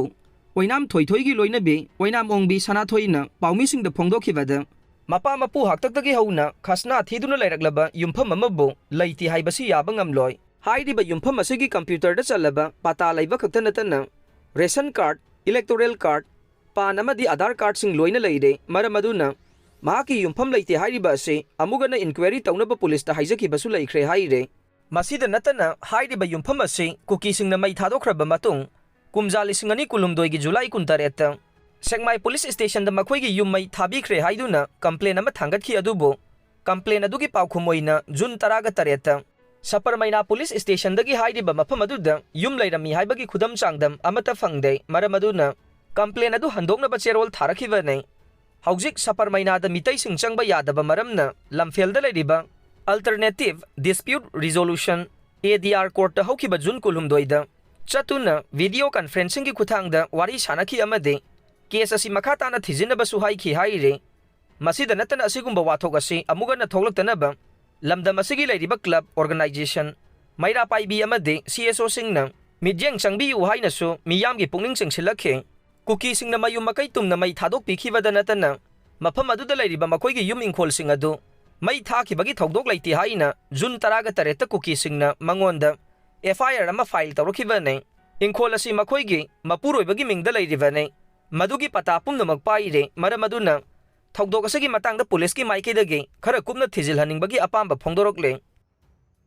ꯑꯣꯏꯅꯥꯝ ꯊꯣꯏꯊꯣꯏꯒꯤ ꯂꯣꯏꯅꯕꯤ ꯑꯣꯏꯅꯥꯝ ꯑꯣꯡꯕꯤ ꯁꯅꯥꯊꯣꯏꯅ ꯄꯥꯎꯃꯤꯁꯤꯡꯗ ꯐꯣꯡꯗꯣꯛꯈꯤꯕꯗ, ꯃꯄꯥ ꯃꯄꯨ ꯍꯥꯛꯇꯛꯇꯒꯤ ꯍꯧꯅ ꯈꯁꯅꯥ ꯊꯤꯗꯨꯅ ꯂꯩꯔꯛꯂꯕ ꯌꯨꯝꯐꯝ ꯑꯃꯕꯨ ꯂꯩꯇꯦ ꯍꯥꯏꯕꯁꯤ ꯌꯥꯕ ꯉꯝꯂꯣꯏ꯫ ꯍꯥꯏꯔꯤꯕ ꯌꯨꯝꯐꯝ ꯑꯁꯤꯒꯤ ꯀꯝꯄ꯭ꯌꯨꯇꯔꯗ ꯆꯜꯂꯕ ꯄꯇꯥ ꯂꯩꯕ ꯈꯛꯇ ꯅꯠꯇꯅ ꯔꯦꯁꯟ ꯀꯥꯔꯗ, ꯏꯂꯦꯛꯇꯣꯔꯦꯜ ꯀꯥꯔꯗ, ꯄꯥꯟ ꯑꯃꯗꯤ ꯑꯥꯙꯥꯔ ꯀꯥꯔꯗꯁꯤꯡ ꯂꯣꯏꯅ ꯂꯩꯔꯦ꯫ ꯃꯔꯝ ꯑꯗꯨꯅ ꯃꯍꯥꯛꯀꯤ ꯌꯨꯝꯐꯝ ꯂꯩꯇꯦ ꯍꯥꯏꯔꯤꯕ ꯑꯁꯤ ꯑꯃꯨꯛ ꯍꯟꯅ ꯏꯟꯀ꯭ꯋꯥꯏꯔꯤ ꯇꯧꯅꯕ ꯄꯨꯂꯤꯁꯇ ꯍꯥꯏꯖꯈꯤꯕꯁꯨ ꯂꯩꯈ꯭ꯔꯦ ꯍꯥꯏꯔꯦ꯫ ꯃꯁꯤꯗ ꯅꯠꯇꯅ ꯍꯥꯏꯔꯤꯕ ꯌꯨꯝꯐꯝ ꯑꯁꯤ ꯀꯨꯀꯤꯁꯤꯡꯅ ꯃꯩ ꯊꯥꯗꯣꯛꯈ꯭ꯔꯕ ꯃꯇꯨꯡ ꯀꯨꯝꯖꯥ ꯂꯤꯁꯤꯡ ꯑꯅꯤ ꯀꯨꯟꯍꯨꯝꯗꯣꯏꯒꯤ ꯖꯨꯂꯥꯏ ꯀꯨꯟꯇꯔꯦꯠꯇ ꯁꯦꯛꯃꯥꯏ ꯄꯨꯂꯤꯁ ꯁ꯭ꯇꯦꯁꯟꯗ ꯃꯈꯣꯏꯒꯤ ꯌꯨꯝ ꯃꯩ ꯊꯥꯕꯤꯈ꯭ꯔꯦ ꯍꯥꯏꯗꯨꯅ ꯀꯝꯄ꯭ꯂꯦꯟ ꯑꯃ ꯊꯥꯡꯒꯠꯈꯤ꯫ ꯑꯗꯨꯕꯨ ꯀꯝꯄ꯭ꯂꯦꯟ ꯑꯗꯨꯒꯤ ꯄꯥꯎꯈꯨꯝ ꯑꯣꯏꯅ ꯖꯨꯟ ꯇꯔꯥꯒ ꯇꯔꯦꯠꯇ ꯁꯄꯔꯃꯩꯅꯥ ꯄꯨꯂꯤꯁ ꯁ꯭ꯇꯦꯁꯟꯗꯒꯤ ꯍꯥꯏꯔꯤꯕ ꯃꯐꯝ ꯑꯗꯨꯗ ꯌꯨꯝ ꯂꯩꯔꯝꯃꯤ ꯍꯥꯏꯕꯒꯤ ꯈꯨꯗꯝ ꯆꯥꯡꯗꯝ ꯑꯃꯠꯇ ꯐꯪꯗꯦ꯫ ꯃꯔꯝ ꯑꯗꯨꯅ ꯀꯝꯄ꯭ꯂꯦꯟ ꯑꯗꯨ ꯍꯟꯗꯣꯛꯅꯕ ꯆꯦꯔꯣꯜ ꯊꯥꯔꯛꯈꯤꯕꯅꯤ꯫ ꯍꯧꯖꯤꯛ ꯁꯄꯔꯃꯩꯅꯥꯗ ꯃꯤꯇꯩꯁꯤꯡ ꯆꯪꯕ ꯌꯥꯗꯕ ꯃꯔꯝꯅ ꯂꯝꯐꯦꯜꯗ ꯂꯩꯔꯤꯕ Alternative Dispute Resolution, A D R, ꯀꯣꯔꯠꯇ ꯍꯧꯈꯤꯕ ꯖꯨꯟ ꯀꯨꯟꯍꯨꯝꯗꯣꯏꯗ ꯆꯠꯇꯨꯅ ꯚꯤꯗꯤꯑꯣ ꯀꯟꯐꯔꯦꯟꯁꯤꯡꯒꯤ ꯈꯨꯠꯊꯥꯡꯗ ꯋꯥꯔꯤ ꯁꯥꯅꯈꯤ ꯑꯃꯗꯤ ꯀꯦꯁ ꯑꯁꯤ ꯃꯈꯥ ꯇꯥꯅ ꯊꯤꯖꯤꯟꯅꯕꯁꯨ ꯍꯥꯏꯈꯤ ꯍꯥꯏꯔꯤ꯫ ꯃꯁꯤꯗ ꯅꯠꯇꯅ ꯑꯁꯤꯒꯨꯝꯕ ꯋꯥꯊꯣꯛ ꯑꯁꯤ ꯑꯃꯨꯛ ꯍꯟꯅ ꯊꯣꯛꯂꯛꯇꯅꯕ ꯂꯝꯗꯝ ꯑꯁꯤꯒꯤ ꯂꯩꯔꯤꯕ ꯀ꯭ꯂꯕ, ꯑꯣꯔꯒꯅꯥꯏꯖꯦꯁꯟ, ꯃꯩꯔꯥ ꯄꯥꯏꯕꯤ ꯑꯃꯗꯤ C S Oꯁꯤꯡꯅ ꯃꯤꯠꯌꯦꯡ ꯆꯪꯕꯤꯌꯨ ꯍꯥꯏꯅꯁꯨ ꯃꯤꯌꯥꯝꯒꯤ ꯄꯨꯛꯅꯤꯡ ꯆꯤꯡꯁꯤꯜꯂꯛꯈꯤ꯫ ꯀꯨꯀꯤꯁꯤꯡꯅ ꯃꯌꯨꯝ ꯃꯀꯩ ꯇꯨꯝꯅ ꯃꯩ ꯊꯥꯗꯣꯛꯄꯤꯈꯤꯕꯗ ꯅꯠꯇꯅ ꯃꯐꯝ ꯑꯗꯨꯗ ꯂꯩꯔꯤꯕ ꯃꯈꯣꯏꯒꯤ ꯌꯨꯝ ꯏꯪꯈꯣꯜꯁꯤꯡ ꯑꯗꯨ ꯃꯩ ꯊꯥꯈꯤꯕꯒꯤ ꯊꯧꯗꯣꯛ ꯂꯩꯇꯦ ꯍꯥꯏꯅ ꯖꯨꯟ ꯇꯔꯥꯒ ꯇꯔꯦꯠꯇ ꯀꯨꯀꯤꯁꯤꯡꯅ ꯃꯉꯣꯟꯗ F I R ꯑꯃ ꯐꯥꯏꯜ ꯇꯧꯔꯛꯈꯤꯕꯅꯤ꯫ ꯏꯪꯈꯣꯜ ꯑꯁꯤ ꯃꯈꯣꯏꯒꯤ ꯃꯄꯨꯔꯣꯏꯕꯒꯤ ꯃꯤꯡꯗ ꯂꯩꯔꯤꯕꯅꯤ꯫ ꯃꯗꯨꯒꯤ ꯄꯇꯥ ꯄꯨꯝꯅꯃꯛ ꯄꯥꯏꯔꯦ꯫ ꯃꯔꯝ ꯑꯗꯨꯅ ꯊꯧꯗꯣꯛ ꯑꯁꯤꯒꯤ ꯃꯇꯥꯡꯗ ꯄꯨꯂꯤꯁꯀꯤ ꯃꯥꯏꯀꯩꯗꯒꯤ ꯈꯔ ꯀꯨꯞꯅ ꯊꯤꯖꯤꯜꯍꯟꯅꯤꯡꯕꯒꯤ ꯑꯄꯥꯝꯕ ꯐꯣꯡꯗꯣꯔꯛꯂꯦ꯫